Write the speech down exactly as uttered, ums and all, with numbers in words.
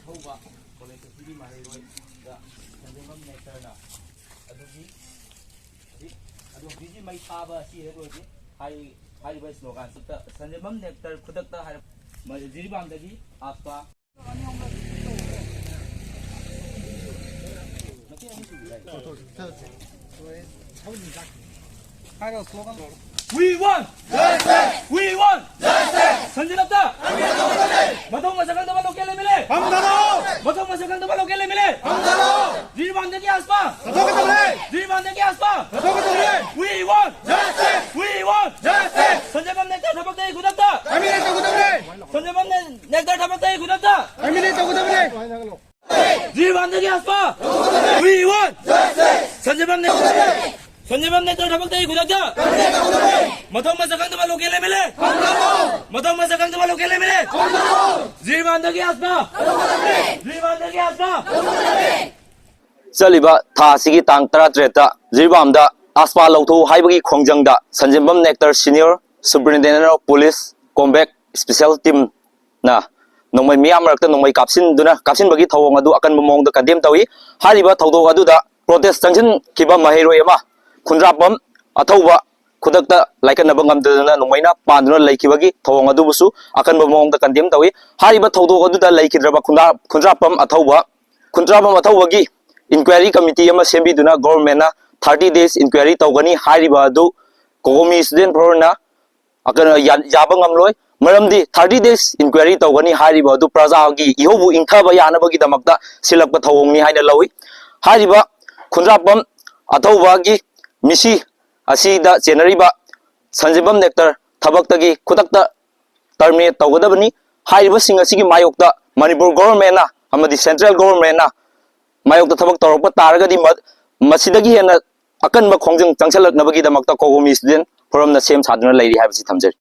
ꯍꯧꯕ ꯀꯣꯂꯦꯖ ꯑꯁꯤꯒꯤ ꯃꯍꯩꯔꯣꯏꯗ ꯁꯟꯖꯦꯟꯕꯝ ꯅꯦꯛꯇꯔꯅ ꯑꯗꯨꯒꯤ ꯍꯧꯖꯤꯛ ꯑꯗꯨ ꯍꯧꯖꯤꯛ ꯍꯧꯖꯤꯛ ꯃꯩ ꯊꯥꯕ ꯑꯁꯤ ꯍꯦꯛ ꯂꯣꯏꯗ꯭ꯔꯤ꯫ ꯍꯥꯏ-, ꯍꯥꯏꯔꯤꯕ ꯏꯁꯂꯣꯒꯥꯟꯁꯤꯗ ꯁꯟꯖꯦꯟꯕꯝ ꯅꯦꯛꯇꯔ ꯈꯨꯗꯛꯇ ꯍꯥꯏꯔ-, ꯖꯤꯔꯤꯕꯥꯝꯗꯒꯤ ꯑꯥꯁꯄꯥ꯫ ꯍꯥꯏꯔꯣ, slogan. We want justice! We want justice! Sanjit ꯂꯝꯇꯥ! ꯃꯊꯧ ꯃꯁꯛ ꯈꯪꯗꯕ local MLA! ꯐꯝꯊꯔꯣ! ꯃꯊꯧ ꯃꯁꯛ ꯈꯪꯗꯕ local MLA! ꯐꯝꯊꯔꯣ! ꯖꯤꯔꯤꯕꯥꯝꯗꯒꯤ ꯑꯥꯁꯄꯥ! ꯊꯥꯗꯣꯛꯀꯗꯕꯅꯤ! ꯖꯤꯔꯤꯕꯥꯝꯗꯒꯤ ꯑꯥꯁꯄꯥ! ꯊꯥꯗꯣꯛꯀꯗꯕꯅꯤ! We want justice! We want justice! Sanjenbam Nectar ꯊꯕꯛꯇꯒꯤ ꯈꯨꯗꯛꯇ! ꯇꯔꯃꯤꯅꯦꯠ ꯇꯧꯒꯗꯕꯅꯤ! ꯁꯟꯖꯦꯟꯕꯝ ꯅꯦ-, ꯅꯦꯛꯇꯔ ꯊꯕꯛꯇꯒꯤ ꯈꯨꯗꯛꯇ! ꯇꯔꯃꯤꯅꯦꯠ ꯇꯧꯒꯗꯕꯅꯤ! ꯖꯤꯔꯤꯕꯥꯝꯗꯒꯤ ꯑꯥꯁꯄꯥ! We want justice! ꯁꯟꯖꯦꯟꯕꯝ ꯅꯦꯛ-, ꯁꯟꯖꯦꯟꯕꯝ ꯅꯦꯛꯇꯔ ꯊꯕꯛꯇꯒꯤ ꯈꯨꯗꯛꯇ! ꯃꯊꯧ ꯃꯁꯛ ꯈꯪꯗꯕ local MLA! ꯃꯊꯧ ꯃꯁꯛ ꯈꯪꯗꯕ local MLA! ꯖꯤꯔꯤꯕꯥꯝꯗꯒꯤ ꯑꯥꯁꯄꯥ! ꯖꯤꯔꯤꯕꯥꯝꯗꯒꯤ ꯑꯥꯁꯄꯥ! ꯆꯠꯂꯤꯕ ꯊꯥ ꯑꯁꯤꯒꯤ ꯇꯥꯡ ꯇꯔꯥꯇꯔꯦꯠꯇ ꯖꯤꯔꯤꯕꯥꯝꯗ ꯑꯥꯁꯄꯥ ꯂꯧꯊꯣꯛꯎ ꯍꯥꯏꯕꯒꯤ ꯈꯣꯡꯖꯪꯗ ꯁꯟꯖꯦꯟꯕꯝ nectar senior superintendent of police combat special team ꯅ ꯅꯣꯡꯃꯩ ꯃꯤꯌꯥꯝ ꯃꯔꯛꯇ ꯅꯣꯡꯃꯩ ꯀꯥꯞꯁꯤꯟꯗꯨꯅ, ꯀꯥꯞꯁꯤꯟꯕꯒꯤ ꯊꯧꯑꯣꯡ ꯑꯗꯨ ꯑꯀꯟꯕ ꯃꯑꯣꯡꯗ condemn ꯇꯧꯏ꯫ ꯍꯥꯏꯔꯤꯕ ꯊꯧꯗꯣꯛ ꯑꯗꯨꯗ protest ꯆꯪꯁꯤꯟꯈꯤꯕ ꯃꯍꯩꯔꯣꯏ ꯑꯃ ꯈꯨꯟꯗ꯭ꯔꯥꯛꯄꯝ ꯑꯊꯧꯕ ꯈꯨꯗꯛꯇ ꯂꯥꯏꯀꯠꯅꯕ ꯉꯝꯗꯗꯨꯅ ꯅꯣꯡꯃꯩꯅ ꯄꯥꯟꯗꯨꯅ ꯂꯩꯈꯤꯕꯒꯤ ꯊꯧꯑꯣꯡ ꯑꯗꯨꯕꯨꯁꯨ ꯑꯀꯟꯕ ꯃꯑꯣꯡꯗ condemn ꯇꯧꯏ꯫ ꯍꯥꯏꯔꯤꯕ ꯊꯧꯗꯣꯛ ꯑꯗꯨꯗ ꯂꯩꯈꯤꯗ꯭ꯔꯕ ꯈꯨꯟꯗ꯭ꯔꯥ-, ꯈꯨꯟꯗ꯭ꯔꯥꯛꯄꯝ ꯑꯊꯧꯕ, ꯈꯨꯟꯗ꯭ꯔꯥꯛꯄꯝ ꯑꯊꯧꯕꯒꯤ inquiry committee ꯑꯃ ꯁꯦꯝꯕꯤꯗꯨꯅ government ꯅ thirty days inquiry ꯇꯧꯒꯅꯤ ꯍꯥꯏꯔꯤꯕ ꯑꯗꯨ COCOMI student forum ꯅ ꯑꯀ-, ꯌꯥ-, ꯌꯥꯕ ꯉꯝꯂꯣꯏ꯫ ꯃꯔꯝꯗꯤ thirty days inquiry ꯇꯧꯒꯅꯤ ꯍꯥꯏꯔꯤꯕ ꯑꯗꯨ ꯄ꯭ꯔꯖꯥꯒꯤ ꯏꯍꯧꯕꯨ ꯏꯪꯊꯕ ꯌꯥꯅꯕꯒꯤꯗꯃꯛꯇ ꯁꯤꯜꯂꯛꯄ ꯊꯧꯑꯣꯡꯅꯤ ꯍꯥꯏꯅ ꯂꯧꯏ꯫ ꯍꯥꯏꯔꯤꯕ ꯈꯨꯟꯗ꯭ꯔꯥꯛꯄꯝ ꯑꯊꯧꯕꯒꯤ ꯃꯤꯁꯤ ꯑꯁꯤꯗ ꯆꯦꯟꯅꯔꯤꯕ ꯁꯟꯖꯤꯕꯝ ꯅꯦꯛꯇꯔ ꯊꯕꯛꯇꯒꯤ ꯈꯨꯗꯛꯇ terminate ꯇꯧꯒꯗꯕꯅꯤ꯫ ꯍꯥꯏꯔꯤꯕꯁꯤꯡ ꯑꯁꯤꯒꯤ ꯃꯥꯌꯣꯛꯇ ꯃꯅꯤꯄꯨꯔ government ꯅ ꯑꯃꯗꯤ central government ꯅ ꯃꯥꯌꯣꯛꯇ ꯊꯕꯛ ꯇꯧꯔꯛꯄ ꯇꯥꯔꯒꯗꯤ ꯃ-, ꯃꯁꯤꯗꯒꯤ ꯍꯦꯟꯅ ꯑꯀꯟꯕ ꯈꯣꯡꯖꯪ ꯆꯪꯁꯤꯜꯂꯛꯅꯕꯒꯤꯗꯃꯛꯇ COCOMI student forum ꯅ ꯁꯦꯝ ꯁꯥꯗꯨꯅ ꯂꯩꯔꯤ ꯍꯥꯏꯕꯁꯤ ꯊꯝꯖꯔꯤ꯫